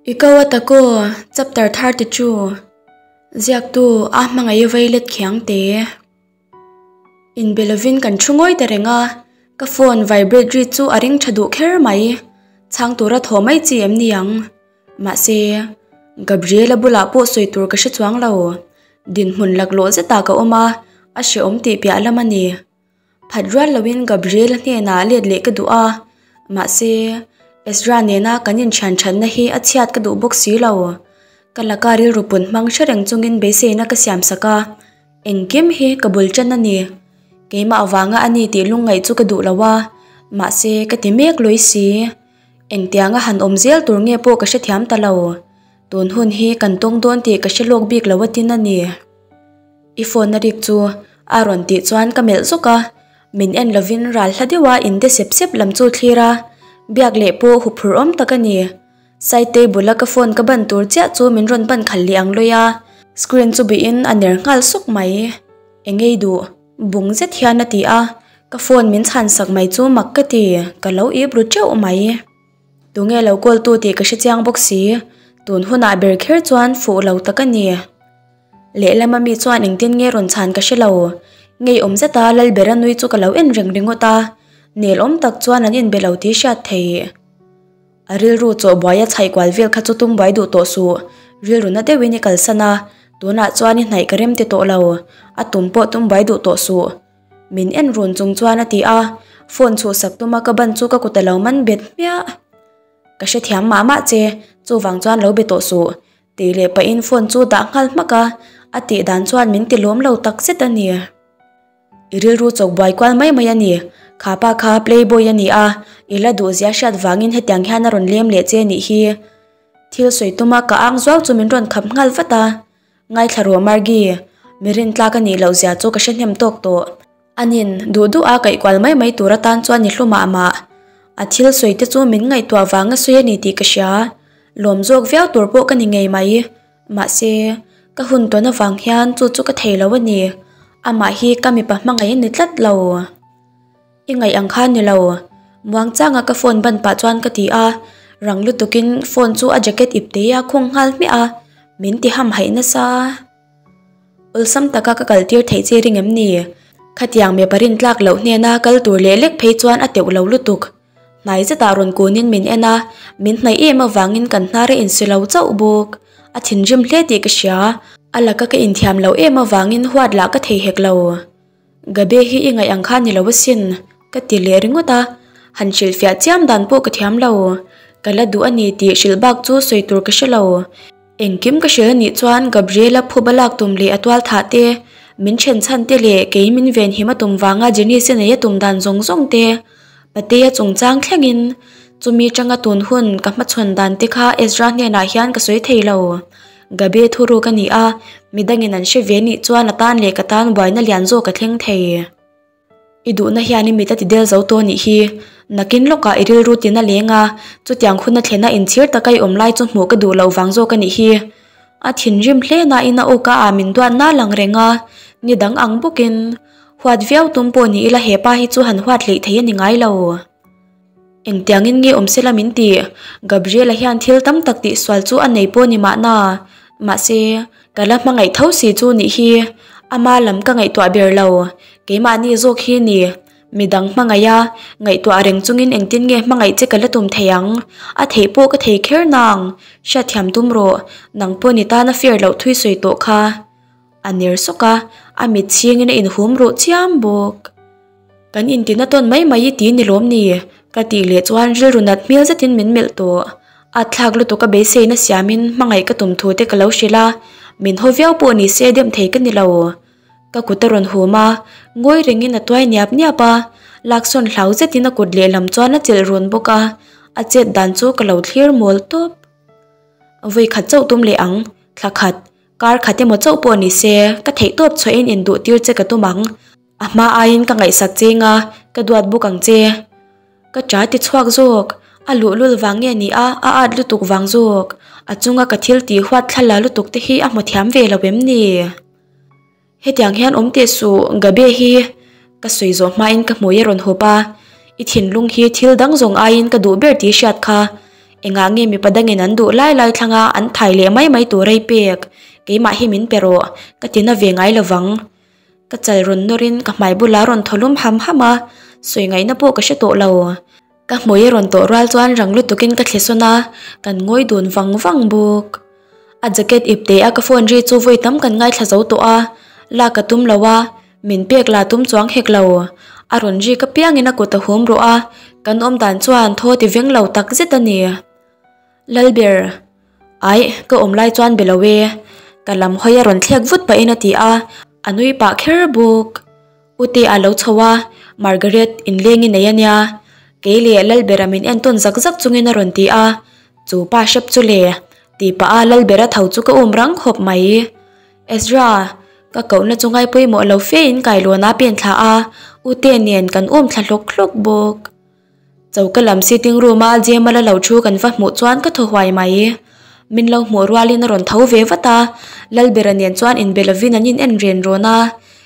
I ko a tak aw, chapter 32, Ziaktu a hmangaih veilet khiang te. Inbe lovin kan thu ngawi ta reng a, ka phone vibrate ri chu a ring tha duh kher mai. Chhang tura thaw mai chi em ni ang? Mahse, Gabriela bulah pawh sawi tur ka hre chuang lo. Dinhmun laklawh zetah ka awm a, a hrehawm tih piah lam a ni. Phat rual loin Gabriela hnenah let leh ka duh a, mahse, Ezra nena kan inthian thatna hi a chhiat ka duh bawk si lo. Ka laka rilru pun hmang hre reng chungin beiseina ka siam sak a, engkim hi ka bul tan a ni. Keimah avanga a ni tih lungngaih chu ka duh lo a, mahse, ka ti mek lawi si. Engtianga han awm zel tur nge pawh ka hrethiam ta lo. Tun hun hi kan tawng dawn tih ka hre lawk bik lo atin a ni. I phone a rik chu a rawn tih chuan ka melh zawk a, min en lovin ral hla deuha in de sep sep lam chu thlir a, biak leh pawh huphurh awm tak a ni. Side table a ka phone ka ban tur chiah chu min rawn ban khalh leh ang lawi a, screen chu bihin a ner nghal sawk mai. Engei duh? Bung zet hian a ti a, ka phone min chhan sak mai chu mak ka ti, ka lo ip ru teuh mai. Tunge lo call tu tih ka hre chiang bawk si, tun hunah ber kher chuan fuh lo tak a ni. Lehlam ami chuan engtin nge rawn chhan ka hre lo. Ngeiawm zeta Lalbera nui chu ka lo en reng ringawt a, nelawm tak chuan an inbe lo tih hriat theih. A rilru chaw buai a chhaih kual vel kha chu tum buai duh tawh suh. Rilru na deuhin i kalsan a, tunah chuan i hnaih ka rem ti tawh lo. A tum pawh tum buai duh tawh suh. Min en run chung chuan a ti a, phone chhuhsak tuma ka ban chu ka kut a lo man bet hmiah. Ka hrethiam mah mah che, chuvang chuan lo be tawh suh. Tih leh pahin phone chu dah nghal hmak a, a tih dan chuan min ti lawm lo tak zet a ni. I rilru chawk buai kual mai mai a ni. Kha pa kha playboy a ni a, i la duh zia hriat vangin hetiang hian a rawn lem leh che nih hi. Thil sawi tuma ka ang zuau chu min rawn khap nghal vat a. Ngaithla rawh Margie, mi rintlak a nih loh zia chu ka hre hnem tawk tawh. Anin, duh duh a kaih kual mai mai tur atan chuan i hlu mah mah. A thil sawi te chu min ngaihtuah vanga sawi a ni tih ka hria. Lawm zawk viau tur pawh ka ni ngei mai. Mahse, ka hun tawn avang hian chu chu ka thei lo a ni. Amah hi ka mipa hmangaih a ni tlat lo. I ngaih ang kha ni lo. Muangchanga ka phone ban pah chuan ka ti a. Rang lutukin phone chu a jacket ip te a khung nghal hmiah a. Min ti hamhaih nasa. Awlsam taka ka kal tir theih che ring em ni? Khatiang mipa rintlak loh hnena kal tur leh lek phei chuan a teuh lo lutuk. Hnai zetah rawn kunin min en a, min hnaih em avangin kan hnar a insi lo chauh bawk. A thinrim hle tih ka hria, a laka ka inthiam loh em avangin huat lah ka thei hek lo. Gabe hi i ngaih ang kha ni lo asin, ka ti leh ringawt a, han hrilhfiah chiam dan pawh ka thiam lo. Ka la duh a ni tih hrilh bak chu sawi tur ka hre lo. Engkim ka hrilh a nih chuan Gabriela phuba lak tum leh a tual thah te, min then chhan te leh kei min venhim a tum vanga Jenice nei a tum dan zawng zawng te, Patea chungchang thlengin chumi tanga tun hun ka hmachhawn dan te kha Ezra hnenah hian ka sawi thei lo. Gabe thuruk a ni a, midangin an hre ve nih chuan a tan leh ka tan buaina lian zawk a thleng thei. I duhna hian i mit a ti del zo tawh nih hi. Nakin lawkah i rilru tin a leng a, chutiang hun a thlena inchhir taka i awm lai chu hmuh ka duh loh vang zawk a nih hi. A thinrim hle nain a awka ah min duat na lang reng a, ni dang ang bawkin huat viau tum pawh ni ila hepa hi chu han huat hleih thei a ni ngai lo. Engtiangin nge awm sela min ti? Gabriela hian thil tam tak tihsual chu a nei pawh ni mahna. Mahse, ka la hmangaih tho si chu nih hi. Ama lam ka ngaihtuah ber lo. Keimahni zawk hi ni. Midang hmangaih a, ngaihtuah reng chungin engtin nge hmangaih che ka la tum thei ang? A theih pawh ka thei kher nang. Hriatthiam tum rawh. Nang pawh ni tana fair loh thui sawi tawh kha. A ner sawk a, a mit chhingin a inhum ruh chiam bawk. Kan intina tawn mai mai i ti ni lawm ni? Ka tih leh chuan rilru nat hmel zetin min melh tawh. A thlak lutuk a beiseina siamin hmangaih ka tum thu te ka lo hrilh a, min haw viau pawh ni se dem thei ka ni lo. Ka kut a rawn hum a, ngawi rengin a tuai niap niap a, laksawn hlau zetin a kut lehlam chuan a chelh run bawk a, a chet dan chu ka lo thlir mawl tawp. Vawi khat chauh tum leh ang, thla khat, kar khat emaw chauh pawh ni se ka theihtawp chhuahin induh tir che ka tum ang. A hma aiin ka ngaihsak cheng a, ka duat bawk ang che. Ka ṭa ti chhuak zawk, a luhlul vang nge ni a, a at lutuk vang zawk. A chunga ka thil tih huat thlala lutuk te hi a hmu thiam ve lo em ni? Hetiang hian awm teh suh, Gabe hi. Ka sawi zawh hmain ka hmui a rawn hawp a, I thinlung hi thil dang zawng aiin ka duh ber tih hriat kha. Engah nge mipa dangin an duh lai lai thlanga an thai leh mai mai tur ei pek? Keimah hi min pe rawh, ka ti na ve ngai lovang. Ka chal rawn nawrin ka hmai bulah rawn thaw lum ham ham a, sawi ngaihna pawh ka hre tawh lo. Ka hmui a rawn tawh rual chuan rang lutukin ka thli sawn a, kan ngawi dun vang vang bawk. A jacket ip teh a ka phone ri chu vawi tam kan ngaithla zo tawh a, lak ka tum lo a, min pek la tum chuang hek lo. A rawn rik apiangin a kut a hum ruh a, kan awm dan chuan thaw ti veng lo tak zet a ni. Lalber, Aih, ka awm lai chuan be lo e. Ka lam hawi a rawn thlek vut pahin a ti a, a nui pah kher bawk. U te a lo chho a, Margaret inleng i nei a nia. Kei leh Lalbera min entawn zak zak chungin a rawn ti a, chu pa hrep chu le, tih pah a Lalbera tho chu ka um rang khawp mai. Ezra, ka kohna chu ngai pawimawh lo fe in kailawn a pen thla a, U te nen kan um thla hlawk hlawk bawk. Choka lam sitting room a Jemala lo thu kan va hmuh chuan ka thaw huai mai. Min lo hmuh rualin a rawn tho ve vat a, Lalbera nen chuan inbe lovin an in en ren rawn a,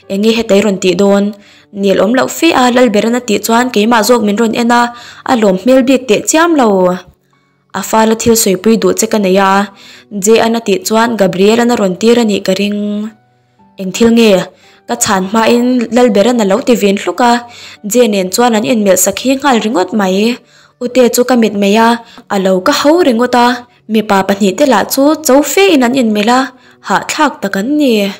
Enge hetei rawn tih dawn? Nel awm loh fe a Lalberan a tih chuan keimah zawk min rawn en a, a lawm hmel bik teh chiam lo. A fala thil sawipui duh che ka nei a, J-an a tih chuan Gabriel-an a rawn tir a nih ka ring. Eng thil nge? Ka chhan hmain Lalberan a lo ti vin hluk a, Jay nen chuan an inmelh sakhi nghal ringawt mai. Ute chu ka mit mai a, a lo ka ho ringawt a, mipa pahnihte lah chu cho fe in an inmelh a, hahthlak tak an ni.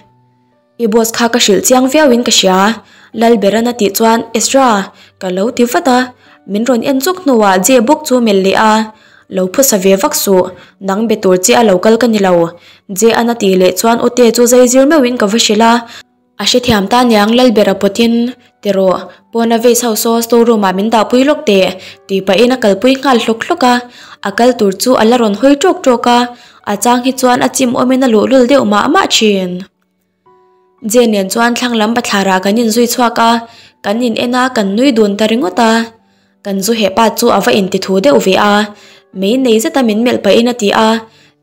I boss kha ka hrilh chiang viau in ka hria, Lalberan a tih chuan Ezra ka lo ti vat a, min rawn en chuk hnuah Jay bawk chu melh leh a, Lo phusa ve vak suh, nang be tur che a lo kal ka ni lo. Jean a tih leh chuan Ute chu zai zir meuhin ka va hrilh a. A hrethiam ta niang Lalbera pawtin, Ti rawh, pawna vase ho saw store room ah min dahpui lawk teh, tih pahin a kalpui nghal hlawk hlawk a. A kal tur chu a la rawn hawi ṭawk ṭawk a, a chang hi chuan a chim awmin a luhlul deuh mah mah ṭhin. Jane nen chuan thlang lam bathlarah kan inzui chhuak a, kan in en a kan nui dun ta ringawt a. Kan zu heh pa chu a va inti thu deuh ve a, mei nei zeta min melh pahin a ti a,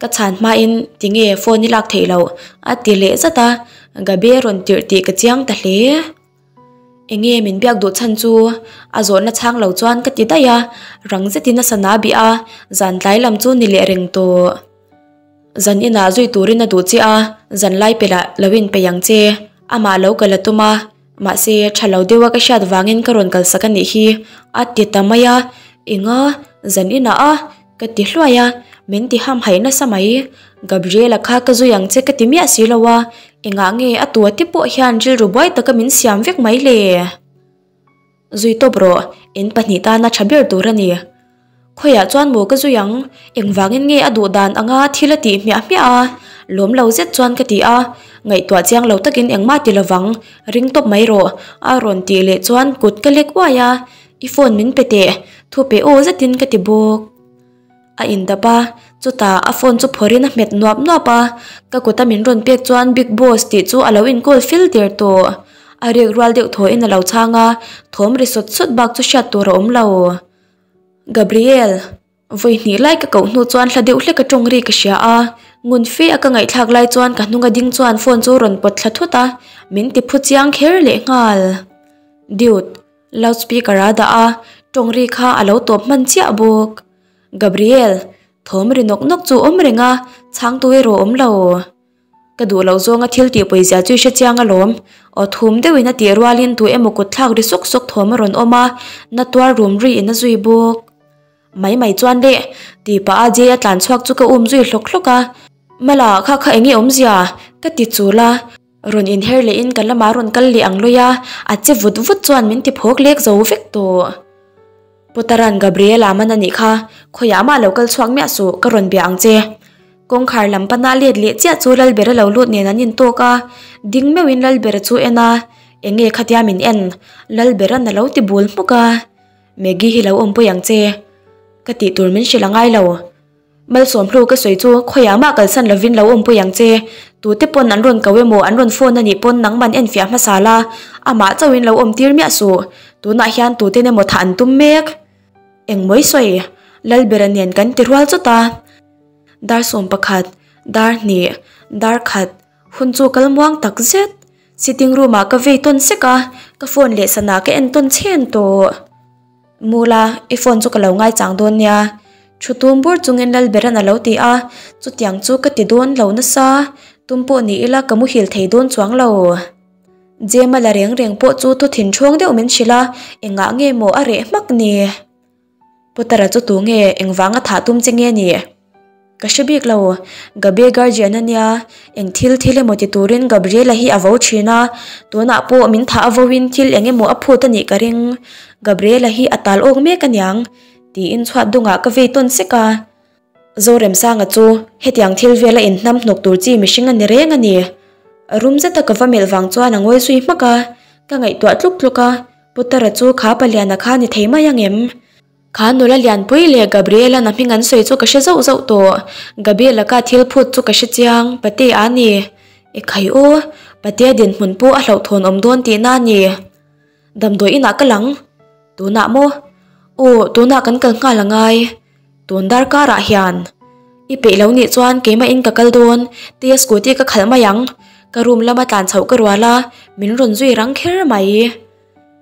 ka chhan hmain tinge phone i lak theih loh a ti leh zat a, Gabi a rawn tirh tih ka chiang ta hle. Enge min biak duh chhan chu a zawhna chhang lo chuan ka ti daih a, rang zetin a sana bih a, zan tlai lam chu ni leh reng tawh. Zan inah zui turin a duh che a, zan lai pelah lo inpeih ang che. Amah lo kal a tum a, mahse tha lo deuha ka hriat vangin ka rawn kalsak a nih hi, a ti ta mai a. Enga, zan inah a? ka ti hluai a, min ti hamhaih nasa mai. Gabriela kha ka zui ang che ka ti miah si lo a, engah nge a tua te pawh hian rilru buai taka min siam vek mai le? Zui tawp rawh, in pahnih tana tha ber tur a ni. Khawiah chuan maw ka zui ang, engvangin nge a duh dan anga thil a tih hmiah hmiah a? Lawm lo zet chuan ka ti a, ngaihtuah chiang lo takin engmah ti lovang, ring tawp mai rawh, a rawn tih leh chuan kut ka lek uai a, I phone min pe teh, thu pe aw zetin ka ti bawk. A indap a, chutah a phone chu phawrhin a hmet nuap nuap a, ka kuta min rawn pek chuan Big Boss tih chu a lo inkawl fil der tawh. A rek rual deuh thawhin a lo chhang a, thawm ri sawt sawt bak chu hriat tur a awm lo. Gabriel, vawi hnih lai ka koh hnu chuan hla deuh hlek a tawng ri ka hria a, ngun fe a ka ngaihthlak lai chuan ka hnunga ding chuan phone chu rawn pawt thla thut a, min ti phu chiang kher lehnghal. Dude. Loud speaker a dah a, tawng ri kha a lo tawp hman chiah bawk. Gabriel, thawm ri nawk nawk chu awm reng a, chhangtu erawh awm lo. Ka duh loh zawnga thil tih pawizia chu i hre chiang alawm. Aw thum deuhin a tih rualin tu emaw kut thlak ri sawk sawk thawm a rawn awm a, na tuar rum ri in a zui bawk. Mai mai chuan le, tih pah a Jay a tlan chhuak chu ka um zui hlawk hlawk a. Mala, kha kha enge awmzia? Ka ti chul a. Rawn inher lehin ka lamah rawn kal leh ang lawi a, a che vut vut chuan min ti phawk lek zo vek tawh. Putaran Gabriela man a nih kha, khawiah mah lo kal chhuak miah suh, ka rawn bia ang che. Kawngkhar lam pana let leh chiah chu Lalbera lo lut nen an intawk a, ding meuhin Lalbera chu en a, Enge khatia min en? Lalberan a lo ti bul hmuk a, Maggie hi lo awmpui ang che. Ka tih tur min hrilh a ngai lo. Malsawmhlu ka sawi chu khawiah mah kalsan lovin lo awmpui ang che. Tute pawn an rawn ko emaw an rawn phone a nih pawn nangman enfiah hmasa la, amah chauhin lo awm tir miah suh. Tunah hian tuten emaw thah an tum mek. Engmawi sawi? Lalbera nen kan ti rual chawt a. Dar 11, dar hnih, dar khat, hun chu kal muang tak zet. Sitting room ah ka vei tawn sek a, ka phone leh sana ka en tawn chhen tawh. Mula, i phone chu ka lo ngaichang dawn nia. Thu tum bur chungin Lalberan a lo ti a, chutiang chu ka ti dawn lo nasa, tum pawh ni ila ka muhil thei dawn chuang lo. Jema la reng reng pawh chu thu thinṭhawng deuh min hrilh a, engah nge maw a reh hmak ni? Putara chu tu nge engvanga thah tum che nge ni? Ka hre bik lo, Gabe guardian a nia, eng thil thil emaw ti turin Gabriela hi a vo thin a, tunah pawh min thah a voin thil eng emaw a phut a nih ka ring, Gabriela hi a tal awk mek aniang, tiin chhuat dungah ka vei tawn sek a. Zoremsanga chu hetiang thil vela inhnam hnawk tur chi mihring a ni reng a ni. Rum zeta ka va melh vang chuan a ngawi zui hmak a, ka ngaihtuah tluk tluk a, Putara chu kha paliana kha ni thei mai ang em? Kha nula lianpui leh Gabriela na hming an sawi chu ka hre zauh zauh tawh. Gabi laka thil phut chu ka hre chiang, Patea a ni. Ekhai aw, Patea dinhmun pawh a hlauhthawn awm dawn tihna a ni. Damdawi inah ka lang. Tunah maw? Aw, tunah kan kal nghal a ngai. Tun darkarah hian. I peih lo nih chuan keimahin ka kal dawn, tia scooty ka khalh mai ang. Ka room lama tlan chhoh ka rual a, min rawn zui rang kher mai.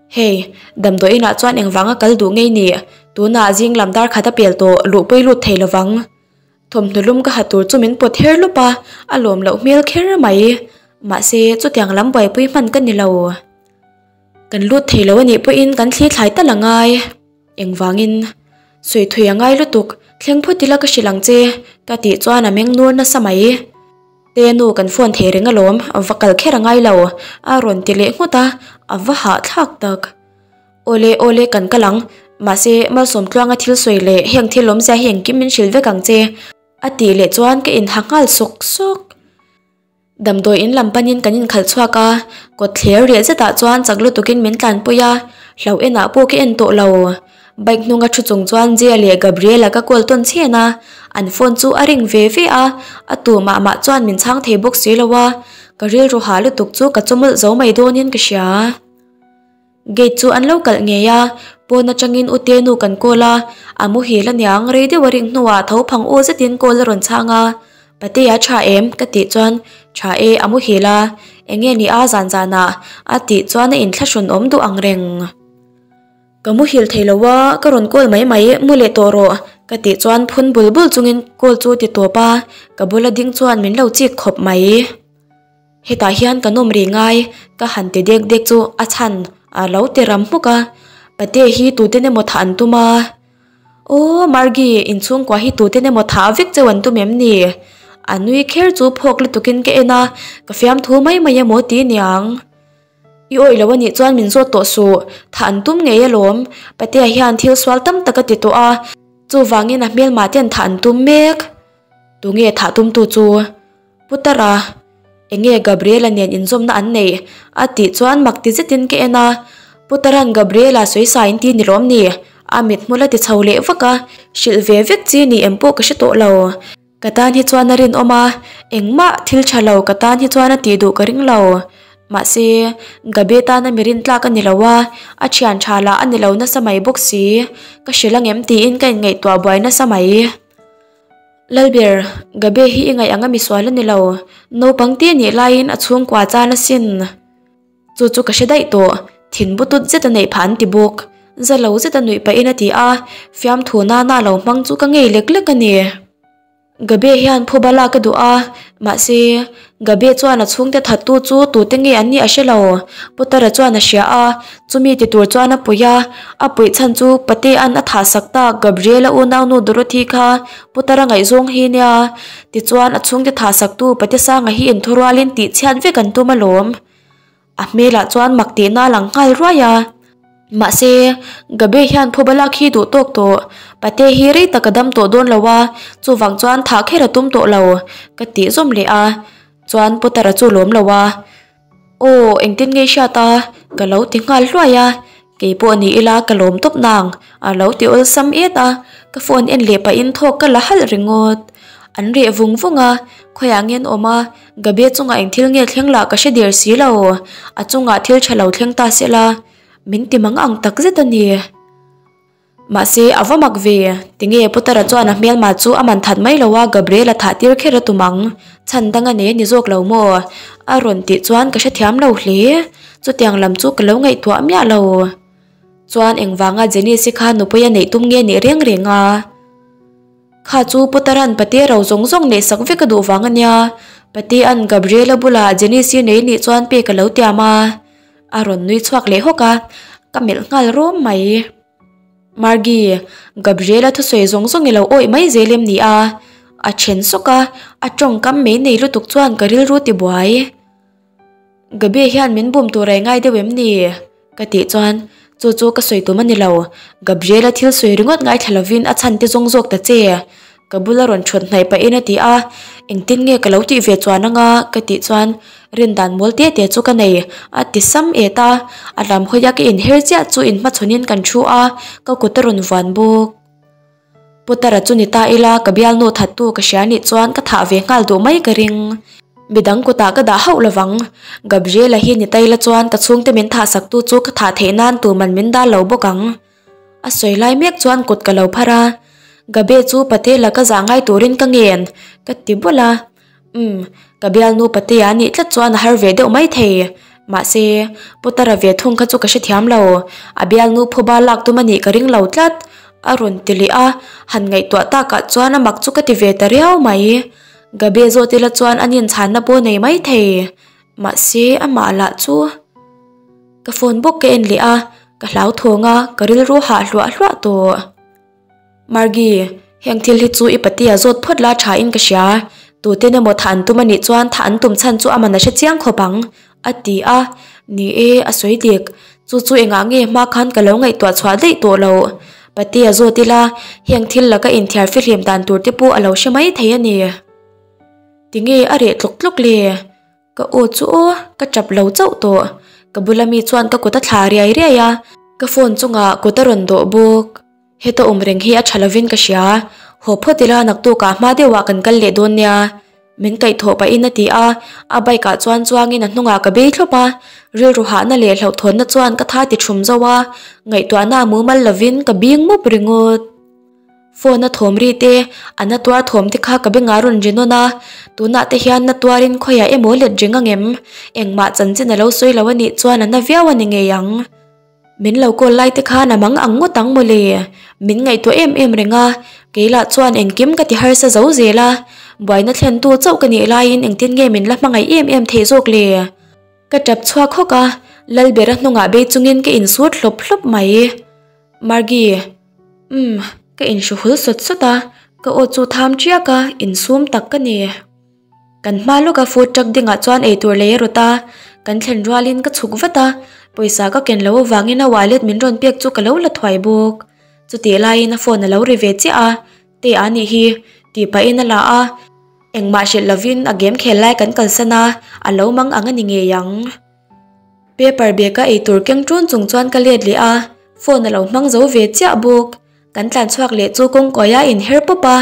Hei, damdawi inah chuan engvanga kal duh ngei ni, tunah zing lam dar khat a pel tawh, luhpui lut thei lovang. Thawmhnaw lum ka ha tur chu min pawt her lawp a, a lawm loh hmel kher mai. Mahse, chutiang lam buaipui hman ka ni lo. Kan lut thei lo a nih pawhin kan thli thlai tal a ngai. Engvangin? Sawi thui a ngai lutuk, thleng phawt ila ka hrilh ang che, ka tih chuan a meng nur nasa mai. Te nu kan phone thei reng alawm, va kal kher a ngai lo, a rawn ti leh nghut a, a va hahthlak tak. Awle awle kan kal ang, mahse Malsawmtluanga thil sawi leh heng thil awmzia hi engkim min hrilh vek ang che, a tih leh chuan ka inha nghal sawk sawk. Damdawi in lam panin kan inkhalh chhuak a, kawt thler reh zetah chuan chak lutukin min tlanpui a, hlauh enah pawh ka en tawh lo. Bike hnunga thu chung chuan Jia leh Gabriela ka call tawn chhen a, an phone chu a ring ve ve a, a tu mah mah chuan min chhang thei bawk si lo a, ka rilru hah lutuk chu ka chawmawlh zo mai dawnin ka hria. Gate chu an lo kalh ngei a, pawn atangin u Tenu kan call a, a muhil aniang rei deuh a ring hnuah tho phang aw zetin call a rawn chhang a, Patea tha em? ka tih chuan Tha e, a muhil a, enge ni a zan zanah? a tih chuan a inthlahrun awm duh ang reng. Ka muhil thei lo a, ka rawn call mai mai, mu leh tawh rawh, ka tih chuan phun bul bul chungin call chu ti tawp a, ka bula ding chuan min lo chik khawp mai. Hetah hian ka nawm rih ngai, ka han ti dek dek chu a chhan a lo ti ram hmuk a, Pate hi tuten emaw thah an tum a? Aw Margie, inchhungkua hi tuten emaw thah vek cheu an tum em ni? A nui kher chu phawk lutukin ka en a, ka fiamthu mai mai emaw ti niang. I awih lo a nih chuan min zawt tawh suh, thah an tum ngei alawm, Patea hian thil sual tam tak a ti tawh a, chuvangin a hmelmah ten thah an tum mek. Tunge thah tumtu chu? Putara, enge Gabriela nen inzawmna an neih? a tih chuan mak ti zetin ka en a, Putara'n Gabriela sawi in ti ni lawm ni? A mithmul a ti chho leh vak a, hrilh ve vek chi ni em pawh ka hre tawh lo. Ka tan hi chuan a rinawm a, engmah thil tha lo ka tan hi chuan a tih duh ka ring lo. Mahse, Gabi tana mi rintlak a ni lo a, a thian tha lah a ni lo nasa mai bawk si. Ka hrilh angem tiin ka inngaihtuah buai nasa mai. Lalber, Gabi hi i ngaih anga misual a ni lo. Naupang te nih laiin a chhungkua chan asin. Chu chu ka hre daih tawh, thin butut zet a neih phah an ti bawk. Za lo zet a nuih pahin a ti a, fiamthu nana a lo hmang chu ka ngei lek lek a ni. Gabe hian phuba lak a duh a, mahse, Gabe chuan a chhungte thattu chu tute nge an nih a hre lo. Putara chuan a hria a, chumi ti tur chuan a puih a, a puih chhan chu Patea'n a thahsak tak Gabriela unaunu Dorothy kha Putara ngaihzawng hi nia. Tichuan, a chhungte thahsaktu Patesanga hi inthurualin tihchhiat vek an tum alawm. A hmelah chuan mak tihna a lang nghal ruai a. Mahse, Gabe hian phuba lak hi duh tawk tawh. Pate hi rei tak a dam tawh dawn lo a, chuvang chuan thah kher a tum tawh lo, ka tih zawm leh a. Chuan Putara chu lawm lo a. Aw, engtin nge i hriat a? Ka lo ti nghal hluai a. Kei pawh ni ila ka lawm tawp nang, a lo ti awlsam et a, ka phone en leh pahin thawk ka la halh ringawt. An reh vung vung a, khawiah nge an awm a, Gabe chungah eng thil nge thleng lah ka hre der si lo, a chungah thil tha lo thleng ta se la, min ti mang ang tak zet a ni. Mahse, a va mak ve, tinge Putara chuan a hmelma chu a man that mai lo a, Gabriel a thah tir kher a tum ang, chhan dang a nei a ni zawk lo maw? A rawn tih chuan ka hrethiam lo hle, chutiang lam chu ka lo ngaihtuah miah lo. Chuan engvanga Jenice-i kha nupui a neih tum nge nih reng reng a? Kha chu Putara'n Patea ro zawng zawng neih sak vek a duh vang a nia. Patea'n Gabriela bulah Jenise nei nih chuan pek a lo tiam a. A rawn nui chhuak leh hawk a, ka melh nghal rawm mai. Margie, Gabriela thusawi zawng zawng i lo awih mai zel em ni a? A then sawk a, a tawngkam mei nei lutuk chuan ka rilru ti buai. Gabi hian min bum tur a ngai deuh em ni? Ka tih chuan, Chu chu ka sawi tum a ni lo. Gabriela thil sawi ringawt ngaithla lovin a chhan te zawng zawk ta che. Ka bula rawn thawt hnaih pahin a ti a, Engtin nge ka lo tih ve chuan anga? Ka tih chuan, Rindan mawl te te chu ka nei, a ti sam et a. A lam hawia ka inher chiah chu inhmachhawnin kan thu a, ka kut a rawn vuan bawk. Putara chu ni ta ila ka bialnu thattu ka hria nih chuan ka thah ve nghal duh mai ka ring. Midang kutah ka dah hauh lovang. Gabriela hi ni ta ila chuan ka chhungte min thah saktu chu ka thah theih nan tuman min dal lo bawk ang. A sawi lai mek chuan kut ka lo phar a. Gabe chu Patela ka zah ngai turin ka ngen ka ti bawlh a. Umm, ka bialnu Patea nih tlat chuan a har ve deuh mai thei. Mahse, Putara ve thung kha chu ka hrethiam lo. A bialnu phuba lak tum a nih ka ring lo tlat. A rawn ti leh a, han ngaihtuah takah chuan a mak chu ka ti ve ta riau mai. Gabe zawt ila chuan a ninchhanna pawh nei mai thei. Mahse, amah lah chu. Ka phone bawk ka en leh a, ka hlauthawng a, ka rilru hah hluah hluah tawh. Margie, heng thil hi chu i patea zawt phawt la tha in ka hria. Tuten emaw thah an tum anih chuan thah an tum chhan chu aman a hre chiang khawp ang, a ti a. Ni e, a sawi dik. Chu chu engah nge hma khan ka lo ngaihtuah chhuah daih tawh loh. Patea zawt ila, heng thil laka inthiar fihlim dan tur te pawh a lo hre mai thei a ni. Tinge a reh tlawk tlawk le? Ka aw chu aw, ka tap lo chauh tawh. Ka bula mi chuan ka kut a thla riai riai a, ka phone chungah kut a rawn dawh bawk. Heta awm reng hi a tha lovin ka hria, haw phawt ila naktukah hma deuhah kan kal leh dawn nia. Min kaihthawh pahin a ti a, a bike ah chuan chuangin a hnungah ka bei thlawp a, rilru hahna leh hlauhthawnna chuan ka tha ti thum zo a, ngaihtuahna a mumal lovin ka bing mup ringawt. Phone a thawm ri te, a na tuar thawm te kha ka bengah rawn ri nawn a, tunah te hian na tuarin khawiah emaw let reng angem? Engmah chanchin a lo sawi lo anih chuan a na viau a ni ngei ang. Min lo call lai te khan a mang ang ngawt ang mawle. Min ngaihtuah em em reng a, kei lah chuan engkim ka ti harsa zo zel a, buaina thlentu chauh ka nih laiin engtin nge min la hmangaih em em thei zawk le? Ka tap chhuak hawk a, Lalbera hnungah bei chungin ka insut hlawp hlawp mai. Margie. Umm, ka inhru hul sawt sawt a, ka aw chu tham tiak a, insum tak ka ni. Kan hma lawka food truck dingah chuan eitur lei a rawt a, kan thlen rualin ka chhuk vat a, pawisa ka ken loh avangin a wallet min rawn pek chu ka lo la thuai bawk. Chutih laiin a phone a lo ri ve chiah a, Te a nih hi, tih pahin a la a, engmah hrilh lovin a game khel lai kan kalsan a, a lo mang ang a ni ngei ang. Paper bag a eitur keng ṭun chung chuan ka let leh a, phone a lo hmang zo ve chiah bawk. Kan tlan chhuak leh chu kawngkawi a inher pawp a,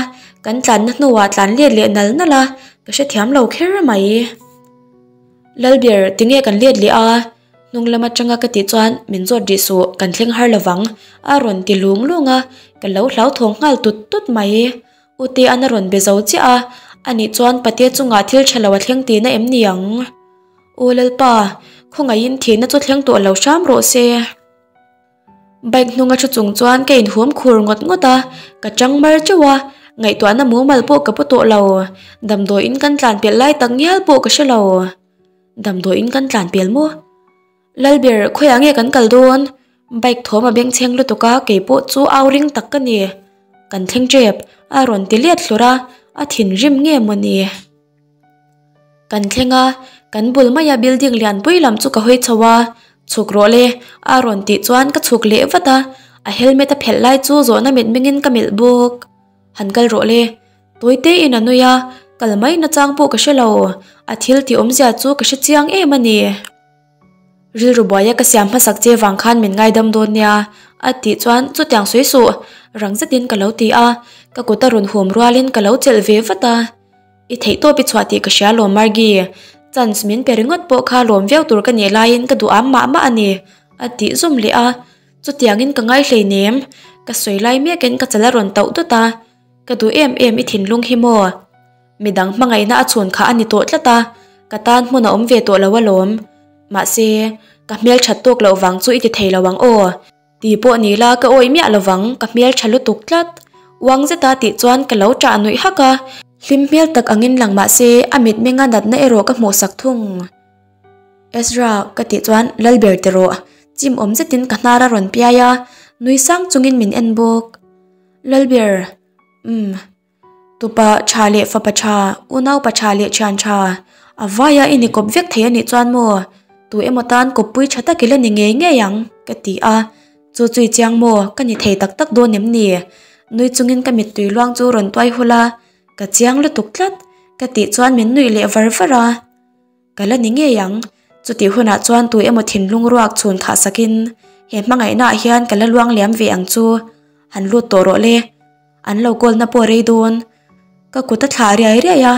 kan tlanna hnuah tlan let leh nal nal a, ka hrethiam lo kher mai. Lalber, tinge kan let leh a? Hnung lam atanga ka tih chuan min zawt rih suh, kan thleng har lovang, a rawn ti lung lung a, ka lo hlauthawng nghal tut tut mai. U Tea'n a rawn be zo chiah a, anih chuan Pate chungah thil tha lo a thleng tihna em ni ang? Aw Lalpa, khawngaihin thihna chu thleng tawh lo hram rawh se. Bike hnunga thu chung chuan ka inhum khur ngawt ngawt a, ka chang mar teuh a, ngaihtuahna mumal pawh ka pu tawh lo. Damdawiin kan tlan pelh lai tak ngial pawh ka hre lo. Damdawiin kan tlan pel maw? Lalber, khawiah nge kan kal dawn? Bike thawm a bengchheng lutuk a, kei pawh chu au ring tak ka ni. Kan thleng tep, a rawn ti let hlur a, a thinrim nge maw ni? Kan thleng a, kan bul maia building lianpui lam chu ka hawi chho a, chhuk rawh le a rawn tih chuan ka chhuk leh vat a, a helmet a phelh lai chu zawhna mitmengin ka melh bawk. Han kal rawh le, tawi tein a nui a, kal mai nachang pawh ka hre lo, a thil tih awmzia chu ka hre chiang em a ni. Rilru buaia ka siam hmasak che vang khan min ngaidam dawn nia, a tih chuan chutiang sawi suh, rang zetin ka lo ti a, ka kut a rawn hum rualin ka lo chelh ve vat a. I theihtawp i chhuah tih ka hria lawm Margie, chance min pe ringawt pawh kha lawm viau tur ka nih laiin ka duh am mah mah a ni, a tih zum leh a. Chutiangin ka ngai hleinem, ka sawi lai mekin ka chal a rawn tauh dawt a, ka duh em em i thinlung hi maw? Midang hmangaihna a chhun kha a ni tawh tlat a, ka tan hmun a awm ve tawh lo alawm. Mahse, ka hmel that tawk loh vang chu i ti thei lo ang aw. Ti pawh ni la ka awih miah lovang, ka hmel tha lutuk tlat. Uang zeta tih chuan ka lo ṭah nuih hak a, hlim hmel tak angin lang mah se a mitmenga natna erawh ka hmuhsak thung. Ezra ka tih chuan Lalber ti rawh, chim awm zetin ka hnar a rawn piai a, nui sang chungin min en bawk. Lalber, umm. Tupa tha leh fapa tha, unaupa tha leh thian tha, a vaia i ni kawp vek thei a nih chuan maw? Tu emaw tan kawppui tha tak i la ni ngei ngei ang, ka ti a. Chu chui chiang maw, ka ni thei tak tak dawn em ni? Nui chungin ka mittui luang chu rawn tuai hul a, ka chiang lutuk tlat, ka tih chuan min nuih leh var var a. Ka la ni ngei ang. Chutih hunah chuan tu emaw thinlung ruak chhun khah sakin he hmangaihnaah hian ka la luang liam ve ang chu. Han lut tawh rawh le. An lo kawlna pawh rei dawn. Ka kut a thlah riai riai a,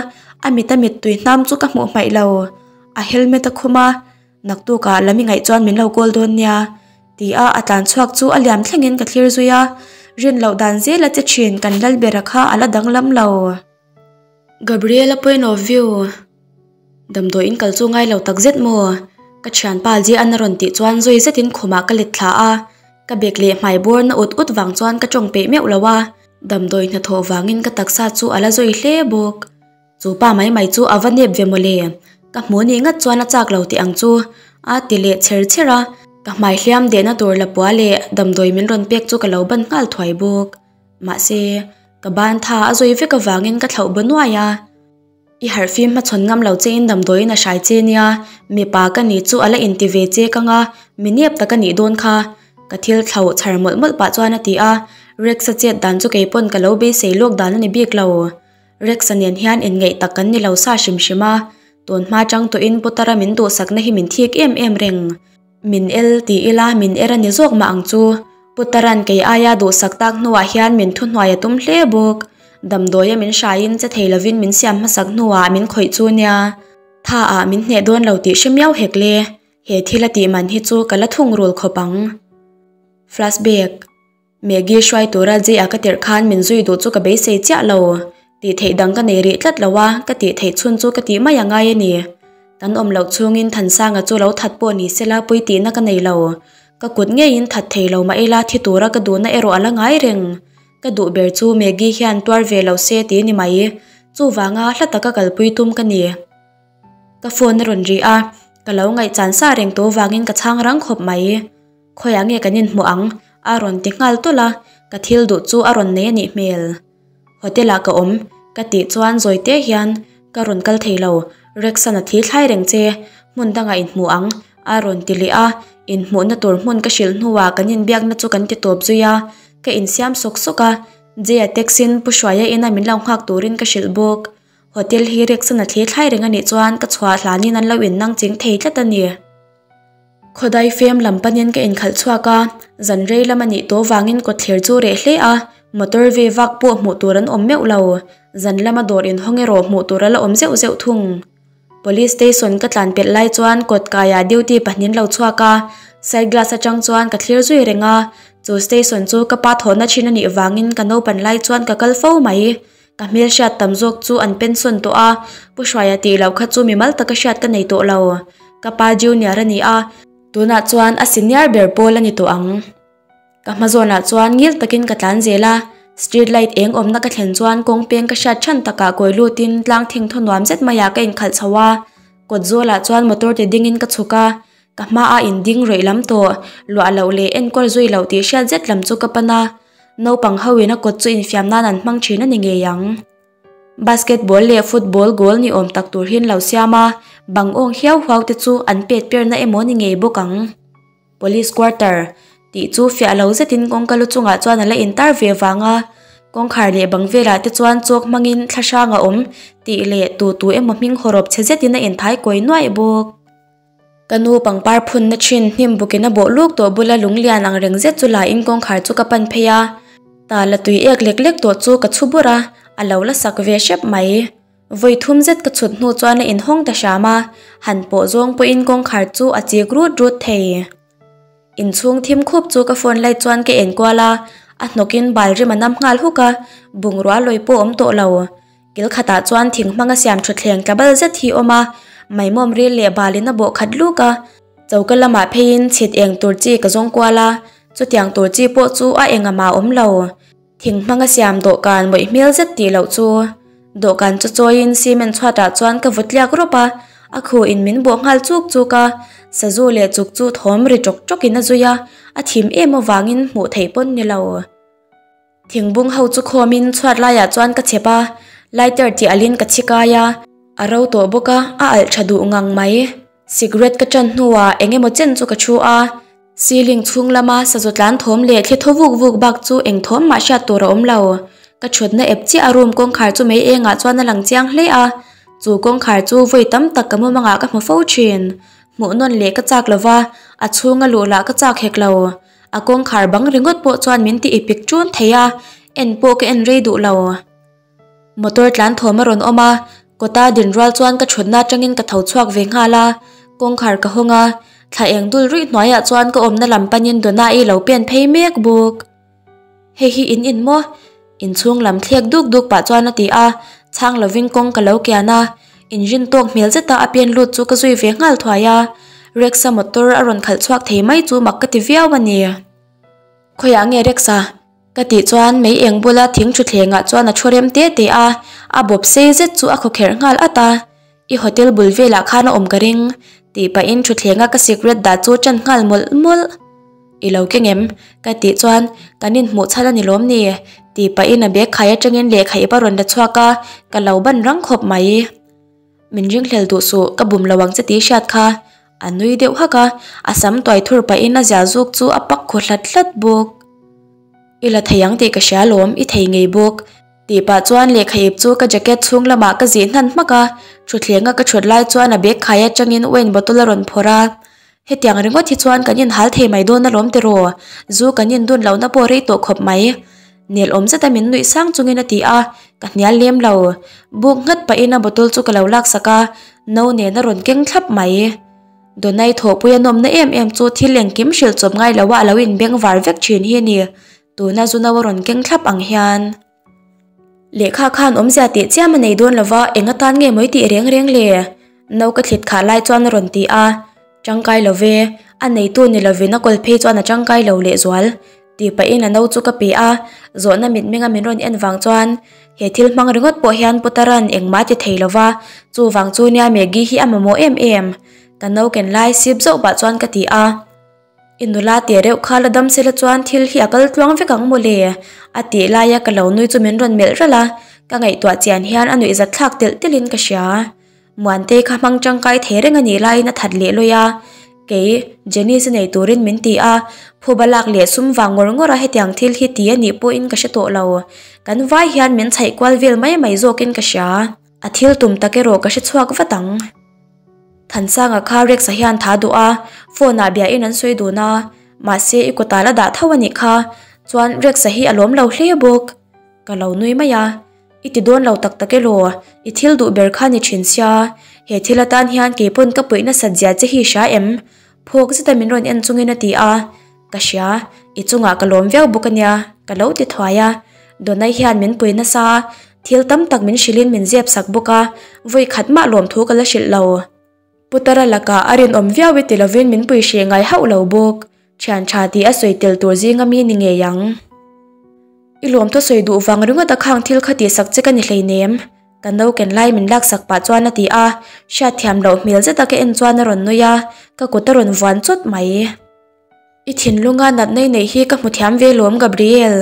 a mit a mittui hnam chu ka hmuh hmaih lo. A helmet a khum a, naktukah lam i ngaih chuan min lo kawl dawn nia. Ti a a tlan chhuak chu a liam thlengin ka thlir zui a, rin loh dan zel a che thin kan Lalbera kha a la danglam lo. Gabriela point of view. Damdawi in kal chu ngai lo tak zet maw? Ka thianpa J-an a rawn tih chuan zawi zetin khumah ka let thla a, ka bek leh hmai bawr na ut ut vang chuan ka tawng peih meuh lo a, damdawi hnathawh vangin ka taksa chu a la zawi hle bawk. Chu pa mai mai chu a va nep ve mawle, ka hmu nih ngat chuan a chak lo tih ang chu a ti leh chher chher a, ka hmai hliam dehna tur lapua leh damdawi min rawn pek chu ka lo ban nghal thuai bawk. Mahse, ka ban tha a zawi vek avangin ka thlauh baw nuai a. I harhfim hmachhawn ngam lo che in damdawiin a hrai che nia, mipa ka ni chu a la inti ve che ka nga, mi nep tak a nih dawn kha. Ka thil thlauh chhar mawlh mawlh pah chuan a ti a, Rex-a chet dan chu kei pawn ka lo beisei lawk dan a ni bik lo. Rex-a nen hian inngeih tak kan ni lo sa hrim hrim a, tun hma chang tawhin Putara min duhsakna hi min thik em em reng. Min el ti ila min er a ni zawk mah ang chu. Putaran kei aia duhsak tak hnuah hian min thuhnuai a tum hle bawk. Damdawia min hraiin che thei lovin min siam hmasak hnuah min khawih chu nia. Tha ah min hneh dawn lo tih hre miau hek le. He thil a tih man hi chu ka la thungrul khawp ang. Flashback. Maggie hruai tura Jay-a ka tirh khan min zui duh chu ka beisei chiah lo. Tih theih dang ka nei rih tlat lo a, ka tih theih chhun chu ka tih mai a ngai a ni. Kan awm loh chhungin Thansanga chu lo that pawh ni sela pui tihna ka nei lo. Ka kut ngeiin that thei lo mah ila thi tura ka duhna erawh a la ngai reng. Ka duh ber chu Maggie hian tuar ve lo se ti ni mai. Chuvanga hla taka kalpui tum ka ni. Ka phone a rawn ri a, ka lo ngaihchan sa reng tawh vangin ka chhang rang khawp mai. Khawiah nge kan inhmuh ang? A rawn ti nghal tawlh a, ka thil duh chu a rawn nei a nih hmel. Hotel ah ka awm, ka tih chuan zawi te hian ka rawn kal thei lo, Rexan a thi thlai reng che, hmun dangah inhmuh ang, a rawn ti leh a, inhmuhna tur hmun ka hrilh hnuah kan inbiakna chu kan ti tawp zui a, ka insiam sawk sawk a, Jay-a taxi-in Pu Hruaia ina min lo nghak turin ka hrilh bawk. Hotel hi Rexan a thli thlai reng a nih chuan ka chhuah hlanin an lo innang ching thei tlat a ni. Khawdai fem lam panin ka inkhalh chhuak a, zan rei lam a nih tawh vangin kawtthler chu reh hle a, motor ve vak pawh hmuh tur an awm meuh lo. Zan lama dawr inhawng erawh hmuh tur a la awm zeuh zeuh thung. Police station ka tlan pelh lai chuan kawt kaiah duty pahnin lo chhuak a, side glass atang chuan ka thlir zui reng a, chu station chu ka pa thawhna thin a nih vangin ka naupan lai chuan ka kal fo mai. Ka hmelhriat tam zawk chu an pension tawh a, Pu Hruaia tih loh kha chu mimal taka hriat ka nei tawh lo. Ka pa junior a ni a, tunah chuan a senior ber pawl a ni tawh ang. Ka hma zawnah chuan ngil takin ka tlan zel a, street light eng awmna ka thlen chuan kawng peng ka hriat than takah kawi lutin tlang thingthaw nuam zet maiah ka inkhalh chho a, kawt zawlah chuan motor ti dingin ka chhuk a, ka hmaah inding rawih lam tawh, luah loh leh enkawl zui loh tih hriat zet lam chu ka pan a. Naupang ho in a kawt chu infiam nan an hmang thin a ni ngei ang. Basketball leh football goal ni awm tak tur hi an lo siam a, bang awng hiau huau te chu an pet perna emaw ni ngei bawk ang. Police quarter tih chu fiah lo zetin kawngka lu chungah chuan a la intar ve vang a, kawngkhar leh bang velah te chuan chawk hmangin thla hrang a awm tih leh tu tu emaw hming hawrawp chhe zetin a inthai kawi nuaih bawk. Ka nu pangpar phunna thin hnim bukin a bawh luk tawh bula lunglian ang reng zet chu la in kawngkhar chu ka pan phei a, tala tui ek lek lek tawh chu ka chhu bur a, a lo la sak ve hrep mai. Vawi thum zet ka chhut hnu chuan a inhawng ta hram a, han pawh zawng pawhin kawngkhar chu a chik rut rut thei. Inchhung thim khup chu ka phone light chuan ka en kual a, a hnawkin bal rim a nam nghal huk a, bungrua lawi pawh awm tawh lo. Kil khatah chuan thing hmanga siam thutthleng tla bal zet hi awm a, maimawm ril leh balin a bawh khat luk a. Choka lamah pheiin chhit eng tur chi ka zawng kual a, chutiang tur chi pawh chu a eng amah awm lo. Thing hmanga siam dawhkan mawih hmel zet tih loh chu dawhkan chu chawiin cement chhuatah chuan ka vaw tliak rawp a, a khu in min bawh nghal chuk chuk a, sazu leh chuk chu thawm ri tawk tawk in a zui a, a thim em avangin hmuh theih pawn ni lo. Thingbung ho chu khawmin chhuat laiah chuan ka chep a, lighter tih alhin ka chhi kai a, a ro tawh bawk a, a alh tha duh ngang mai. Cigarette ka ṭan hnuah eng emaw chen chu ka ṭhu a, ceiling chhung lama sazu tlan thawm leh thli thaw vuk vuk bak chu eng thawm mah hriat tur a awm lo. Ka ṭhutna ep chiah a room kawngkhar chu mei engah chuan a lang chiang hle a, chu kawngkhar chu vawi tam tak ka mumangah ka hmu fo ṭhin. Hmuh nawn leh ka chak lo va, a chhunga luh lah ka chak hek lo. A kawngkhar bang ringawt pawh chuan min ti ipik ṭun thei a, en pawh ka en rei duh lo. Motor tlan thawm a rawn awm a, kawta din rual chuan ka thutna atangin ka tho chhuak ve nghal a, kawngkhar ka hawng a, thla eng dul ruih hnuaiah chuan ka awmna lam panin Donna-i lo pen phei mek bawk. Hei hi in in maw? Inchhung lam thlek duk duk pah chuan a ti a, chhang lovin kawng ka lo kian a, inrin tawk hmel zeta a pen lut chu ka zui ve nghal thuai a, Rex-a motor a rawn khalh chhuak thei mai chu mak ka ti viau a ni. Khawiah nge Rex-a? Ka tih chuan mei eng bula thing thutthlengah chuan a thu rem te te a, a bawp sei zet chu a khawkherh nghal at a. I hotel bul velah khan a awm ka ring, tih pahin thutthlenga ka cigarette dah chu ṭan nghal mawlh mawlh. I lo keng em? Ka tih chuan kan inhmuh chhan a ni lawm ni? Tih pahin a bag khai aṭangin lehkha ip a rawn la chhuak a, ka lo ban rang khawp mai. Min ringhlel duh suh, ka bum lo ang che tih hriat kha. A nui deuh hak a, a sam tuai thur pahin a zia zuk chu a pak khaw hlat hlat bawk. I la thei ang tih ka hria lawm, i thei ngei bawk. Tih pah chuan lehkha ip chu ka jacket chhung lamah ka zih hnan hmak a, thutthleng a ka thut lai chuan a bag khai atangin wine bottle a rawn phawrh a. Hetiang ringawt hi chuan kan inhal thei mai dawn alawm tiraw, zu kan indun lohna pawh rei tawh khawp mai. Nel awm zeta min nuih sang chungin a ti a, ka hnial lem lo. Buk nghat pahin a bottle chu ka lo laksak a, no nen a rawn keng thlap mai. Donai thawhpui a nawmna em em chu thil engkim hrilh chawp ngai loa a lo inbeng var vek thin hi a ni, tuna zu no a rawn keng thlap ang hian. Lehkha khan awmzia tih chiam a nei dawn lova eng atan nge mawi tih reng reng le? No ka thlit khah lai chuan a rawn ti a, Tangkai lo ve, a neitu ni lovin a kawl phei chuan a tangkai lo lehzual tih pahin a no chu ka pe a, zawhna mitmenga min rawn en vang chuan he thil hmang ringawt pawh hian Putara'n engmah a ti thei lova, chuvang chu nia Maggie hi a mamawh em em, ka no ken lai sip zauh pah chuan ka ti a. I nula teh reuh kha la dam sela chuan thil hi a kal tluang vek ang mawle a tih laia ka lo nui chu min rawn melh ralh a, ka ngaihtuah chian hian a nuih zat thlak telh telhin ka hria. Muantei kha hmang tangkai thei reng a nih laiin a that leh lawi a, kei Janice nei turin min ti a, phuba lak leh sum vang ngawr ngawr a hetiang thil hi ti a nih pawhin ka hre tawh lo. Kan vai hian min chhaih kual vel mai mai zawkin ka hria. A thil tum tak erawh ka hre chhuak vat ang. Thansanga kha Rex-a hian tha duh a, phone ah biain an sawi dun a, mahse i kutah la dah tho a nih kha, chuan Rex-a hi a lawm lo hle bawk. Ka lo nui mai a, I ti dawn lo tak tak elaw, i thil duh ber kha ni thin sia, he thil atan hian kei pawn ka puih nasat zia che hi hria em? Phawk zeta min rawn en chungin a ti a, Ka hria, i chungah ka lawm viau bawk a nia, ka lo ti thuai a. Donai hian min pui nasa, thil tam tak min hrilhin min zep sak bawk a, vawi khat mah lawm thu ka la hrilh lo. Putara lakah a rinawm viau i ti lovin min pui hreh ngai hauh lo bawk, thian tha tih a sawi tel tur zinga mi ni ngei ang. I lawmthaw sawi duh vang ringawt a khang thil kha tihsak che ka ni hleinem. Ka no ken lai min laksak pah chuan a ti a, hriatthiam loh hmel zeta ka en chuan a rawn nui a, ka kut a rawn vuan chawt mai. I thinlunga natna i neih hi ka hmu thiam ve lawm Gabriel,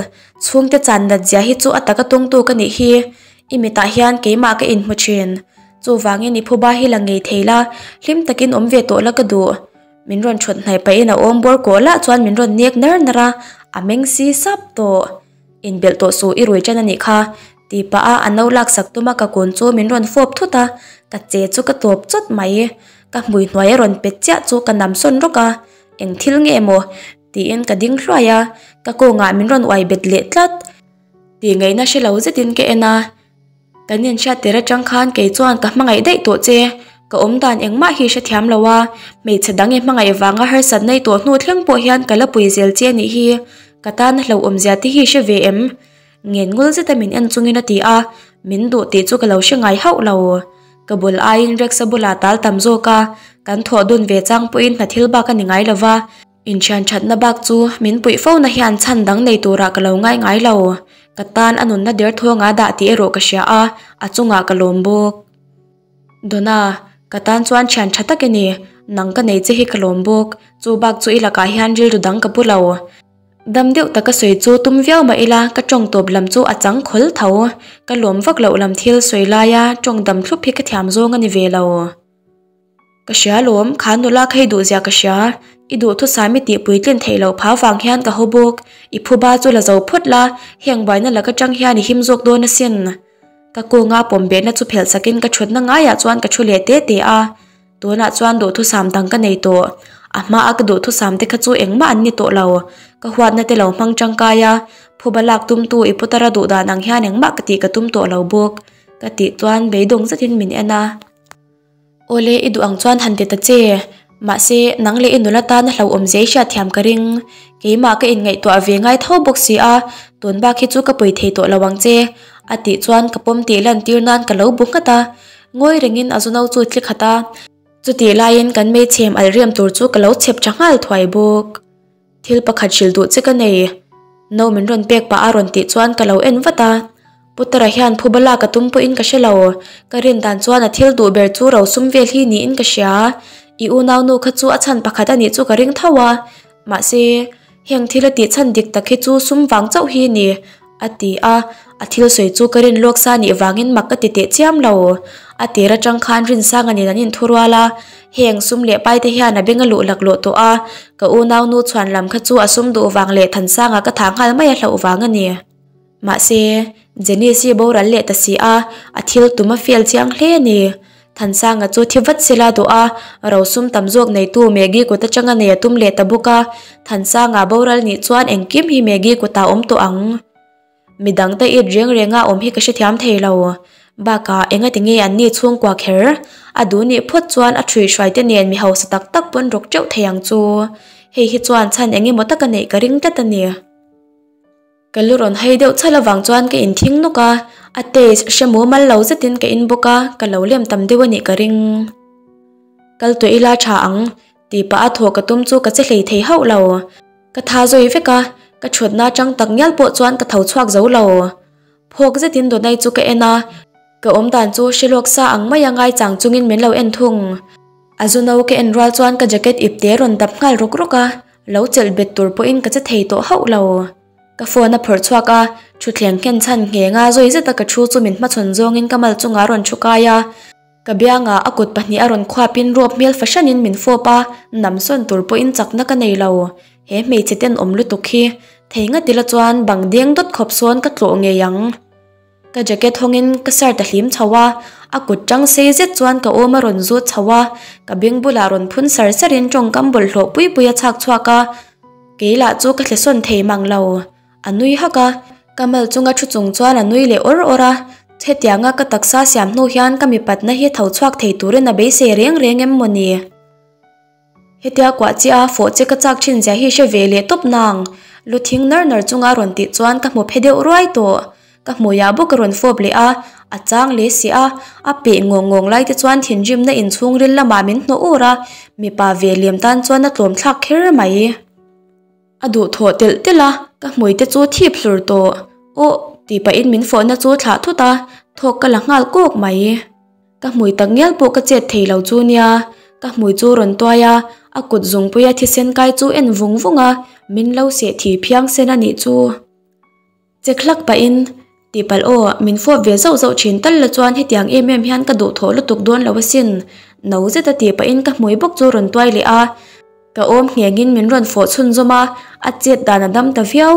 chhungte chan nat zia hi chu a taka tawngtu ka nih hi, i mitah hian keimah ka inhmu thin. Chuvangin i phuba hi la ngei thei la, hlim takin awm ve tawh la ka duh. Min rawn thawt hnaih pahin a awm bawr kawh lah chuan min rawn nek nar nar a, a meng si sap tawh. Inbelh tawh suh i rui ṭan a nih kha, tih pah a a no laksak tum a ka kun chu min rawn fawp thut a, ka che chu ka tawp chawt mai. Ka hmui hnuai a rawn pet chiah chu ka nam sawn rawk a, eng thil nge maw? tiin ka ding hluai a, ka kawngah min rawn uai bet leh tlat. Tih ngaihna hre lo zetin ka en a. Kan inhriat tir atang khan kei chuan ka hmangaih daih tawh che, ka awm dan engmah hi hrethiam lo a, hmeichhe dang i hmangaih vanga harsat nei tawh hnu thleng pawh hian ka la pui zel che anih hi, ka tan a hlauhawm zia te hi hre ve em? Ngen ngul zeta min en chungin a ti a, min duh tih chu ka lo hre ngai hauh lo. Ka bul aiin Rex-a bulah tal tam zawk a, kan thawh dun ve chang pawhin hna thil bak a ni ngai lo va, Inthian thatna bak chu min puih fo na hian chhan dang nei turah ka lo ngai ngai lo. Ka tan a nunna derthawng a dah tih erawh ka hria a, a chungah ka lawm bawk. Donna, ka tan chuan thian tha tak i ni. Nang ka nei che hi ka lawm bawk. Chu bak chu i lakah hian rilru dang ka pu lo. Dam deuh taka sawi chu tum viau mah ila ka tawng tawp lam chu a chang khawl tho. Ka lawm vak loh lam thil sawi laia tawng dam thlup hi ka thiam zawng a ni ve lo. Ka hria lawm, kha nula kha i duh zia ka hria. I duhthusam i tih puitlin theih loh phah vang hian ka haw bawk. I phuba chu la zo phawt la, heng buaina laka tang hian i him zawk dawn asin. Ka kawnga pawm behna chu phelh sakin ka thutna ngaiah chuan ka thu leh te te a. Tunah chuan duhthusam dang ka nei tawh. A hmaa ka duhthusam te kha chu engmah an ni tawh lo. Ka huatna te lo hmang tangkai a, phuba lak tumtu i putara duh dan ang hian engmah ka tih ka tum tawh lo bawk. Ka tih chuan beidawng zetin min en a. Awle, i duh ang chuan han ti ta che. Mahse, nang leh i nula tana hlauhawm zia i hriatthiam ka ring. Keimah ka inngaihtuah ve ngai tho bawk si a, tun bak hi chu ka pawi thei tawh lo ang che. A tih chuan ka pawm tih lantir nan ka lo bu nghat a. Ngawi rengin a zuno chu tli khat a. Chutih laiin kan meichhem alh riam tur chu ka lo chhep tha nghal thuai bawk. Thil pakhat hrilh duh che ka nei. No min rawn pek pah a rawn tih chuan ka lo en vat a. Putara hian phuba lak a tum pawhin ka hre lo. Ka rin dan chuan a thil duh ber chu rosum vel hi niin ka hria. I unaunu kha chu a chhan pakhat a nih chu ka ring tho a. Mahse, heng thil a tih chhan dik tak hi chu sum vang chauh hi ni, a ti a. A thil sawi chu ka rin lawk sa nih vangin mak ka ti teh chiam lo. A tir atang khan Rinsanga nen an inthurual a. Heng sum leh pai te hian a beng a luh laklawh tawh a, ka unaunu chhuan lam kha chu a sum duh vang leh Thansanga ka thah nghal mai a hlauh vang a ni. Mahse, Janice hi boral leh ta si a, a thil tum a fail chiang hle a ni. Thansanga chu thi vat sela duh a, rosum tam zawk neitu Maggie kut atanga nei a tum leh ta bawk a, Thansanga boral nih chuan engkim hi Maggie kutah a awm tawh ang. Midang te it reng renga awm hi ka hrethiam thei lo. Bakah engati nge an ni chhungkua kher? A duh nih phawt chuan a ṭhui hruai te nen mi hausa tak tak pawn rawk ṭeuh thei ang chu. Hei hi chuan chhan eng emaw taka neih ka ring tlat a ni. Ka lu rawn hai deuh chhal avang chuan ka inthing nawk a, a taste hre mumal lo zetin ka in bawk a, ka lo lem tam deuh a nih ka ring. Kal tuah ila ṭha ang, tih pah a thawh ka tum chu ka che hlei thei hauh lo. Ka tha zawi vek a, ka thutna atang tak ngial pawh chuan ka tho chhuak zo lo. Phawk zetin Donai chu ka en a, ka awmdan chu hre lawk sa ang maia ngaichang chungin min lo en thung. A zu no ka en rual chuan ka jacket ip te rawn dap nghal rawk rawk a, lo chelh bet tur pawhin ka che thei tawh hauh lo. Ka phone a phawrh chhuak a, thutthleng nghen chhan nghenga zawi zeta ka thu chu min hmachhawn zawngin ka mal chungah a rawn thu kai a. Ka biangah a kut pahnih a rawn khuapin ruap hmel fahranin min fawp a, nam sawn tur pawhin chakna ka nei lo. He hmeichhe tenawm lutuk hi thei ngat ila chuan bang deng dawt khawp sawn ka tlawh ngei ang. Ka jacket hawngin ka shirt a hlim chho a, a kut tang sei zet chuan ka awm a rawn zut chho a, ka beng bulah rawn phun sar sarin tawngkam bawlhhlawh pui pui a chhak chhuak a, kei lah chu ka thle sawn thei mang lo. A nui hak a, ka mal chunga thu chung chuan a nui leh awr awr a, hetianga ka taksa siam hnu hian ka mipatna hi tho chhuak thei turin a beisei reng reng em maw ni? Hetia kuah chiah a fawh che ka chak thin zia hi hre ve leh tawp nang, lu thing nar nar chunga rawn tih chuan ka hmu phe deuh ruai tawh. Ka hmuiah bawk a rawn fawp leh a, a chang leh si a, a peh ngawng ngawng lai te chuan thinrimna inchhungril lamah min hnawh ur a, mipa ve lem tan chuan a tlawm thlak kher mai. A duh thawh telh telh a, ka hmui te chu thip hlur tawh. Aw, tih pahin min fawhna chu thlah thut a, thawk ka la nghal kawk mai. Ka hmui tak ngial pawh ka chet thei lo chu nia, ka hmui chu rawn tuai a, a kut zungpuia thisen kai chu en vung vung a, min lo seh thi phiang sen a nih chu. Che hlak pahin, Tihpalh aw, min fawp ve zauh zauh thin tal la chuan hetiang em em hian ka duhthawh lutuk dawn lo asin, no zeta tih pahin ka hmui bawk chu rawn tuai leh a. Ka awm nghengin min rawn fawh chhunzawm a, a chet dan a dam ta viau.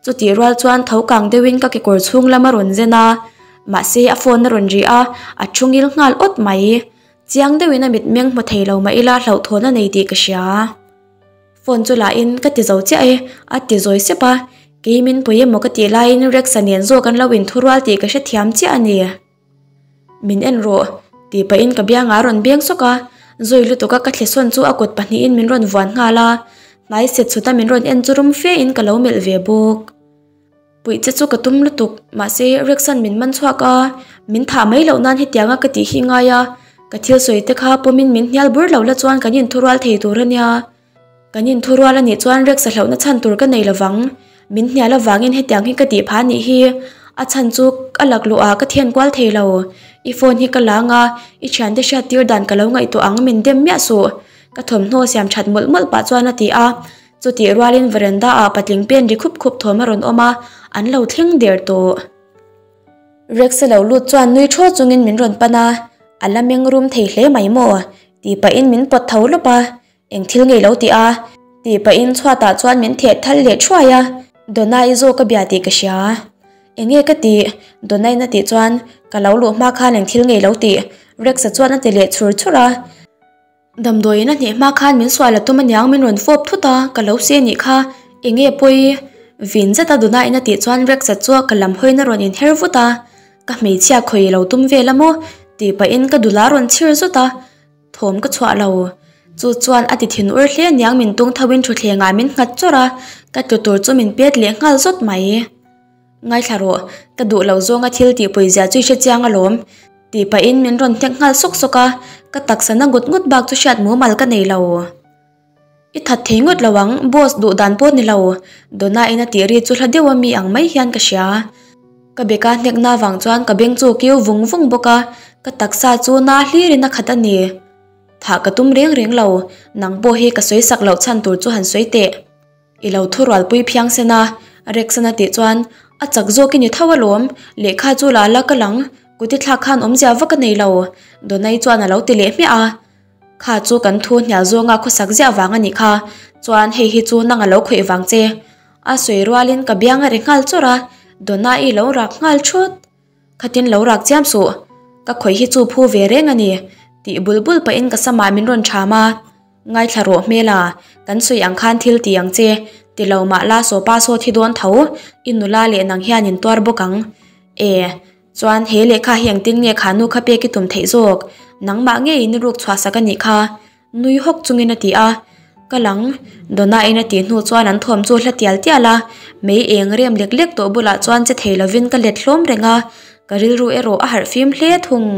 Chutih rual chuan tho kang deuhin ka kekawr chhung lam a rawn zen a, mahse a phone a rawn ri a, a thu ngil nghal awt mai. Chiang deuhin a mitmeng hmu thei lo mah ila hlauhthawn a nei tih ka hria. Phone chu lah in ka ti zo chiah e, a ti zawi sep a, kei min pawi emaw ka tih laiin Rex-a nen zawk an lo inthurual tih ka hrethiam chiah a ni. Min en rawh, tih pahin ka biangah a rawn beng sawk a, zawi lutuk a ka thlesawn chu a kut pahnihin min rawn vuan nghal a, hnai set chhut a min rawn en chu rum fe in ka lo melh ve bawk. Puih che chu ka tum lutuk, mahse Rex-a'n min man chhuak a, min thah mai loh nan hetianga ka tih hi ngai a, ka thil sawi te kha pawmin min hnial bur lo la chuan kan inthurual thei tur a nia. Kan inthurual a nih chuan Rex-a hlauhna chhan tur ka nei lovang, min hnial avangin hetiang hi ka tih phah a nih hi. A chhan chu a laklawh ah ka thian kual thei lo. I phone hi ka la anga i thiante hriat tir dan ka lo ngaihtuah ang min dem miah suh. Ka thawmhnaw siam that mawlh mawlh pah chuan a ti a. Chutih rualin veranda ah patling pen ri khup khup thawm a rawn awm a, an lo thleng der tawh. Rex a lo lut chuan nui thaw chungin min rawn pan a, a la meng rum thei hle mai maw? Tih pahin min pawt tho lawp a. Eng thil ngei lo tih a? Tih pahin chhuatah chuan min theh thal leh thuai a, Donna-i zawk a bia tih ka hria. Eng nge ka tih? Donna-in a tih chuan, Ka lo luh hma khan eng thil ngei lo tih? Rex-a chuan a ti leh chhur chhur a. Damdawiin a hneh hma khan min sual a tum aniang min rawn fawp thut a, ka lo si anih kha. Eng nge pawi? Vin zeta Donna-in a tih chuan Rex-a chu ka lam hawiin a rawn inher vut a, Ka hmeichhia khawi lo tum vel a maw? Tih pahin ka dul a rawn chhir zut a. Thawm ka chhuah lo. Chu chuan a ti thin ur hle aniang min tung tho in thutthleng ah min nghat chawrh a, ka tlu tur chu min pet leh nghal zawt mai. Ngaithla rawh, ka duh lo zawnga thil tih pui zia chu i hre chiang alawm. Tih pahin min rawn hnek nghal sawk sawk a, ka taksa na ngut ngut bak chu hriat mumal ka nei lo. I that thei ngawt lo ang, boss duh dan pawh ni lo. Donna in a tih ri chu hla deuh a mi ang mai hian ka hria. Ka beka hnekna vang chuan ka beng chu kiu vung vung bawk a, ka taksa chu na hlirin a khat a ni. Thah ka tum reng reng lo, nang pawh hi ka sawi sak loh chhan tur chu han sawi teh. I lo thurualpui phiang sen a, Rexon a tih chuan, A chak zawk i ni tho alawm, lehkha chu la la ka lang, kut i thlak khan awmzia vak a nei lo, Donna-i chuan a lo ti leh hmiah a. Kha chu kan thu hnial zawnga khawsak ziah vang a nih kha, chuan hei hi chu nang a lo khawih vang che. A sawi rualin ka biang a ri nghal chawrh a, Donna-i lo rak nghal thut. Khatin lo rak chiam suh, ka khawih hi chu phu ve reng a ni, tih bul bul pahin ka samah min rawn ṭham a. Ngaithla rawh hmela, kan sawi ang khan thil ti ang che, ti lo mah la sawpa saw thi dawn tho, i nula leh nang hian in tuar bawk ang. E. Chuan he lehkha hi engtin nge kha nu kha pek i tum theih zawk? Nangmah ngeiin i ruk chhuah sak a nih kha. Nui hawk chungin a ti a. Ka lang. Donna-in a tih hnu chuan an thawm chu hla tial tial a. Mei eng rem lek lek tawh bulah chuan che thei lovin ka let hlawm reng a. Ka rilru erawh a harh fim hle thung.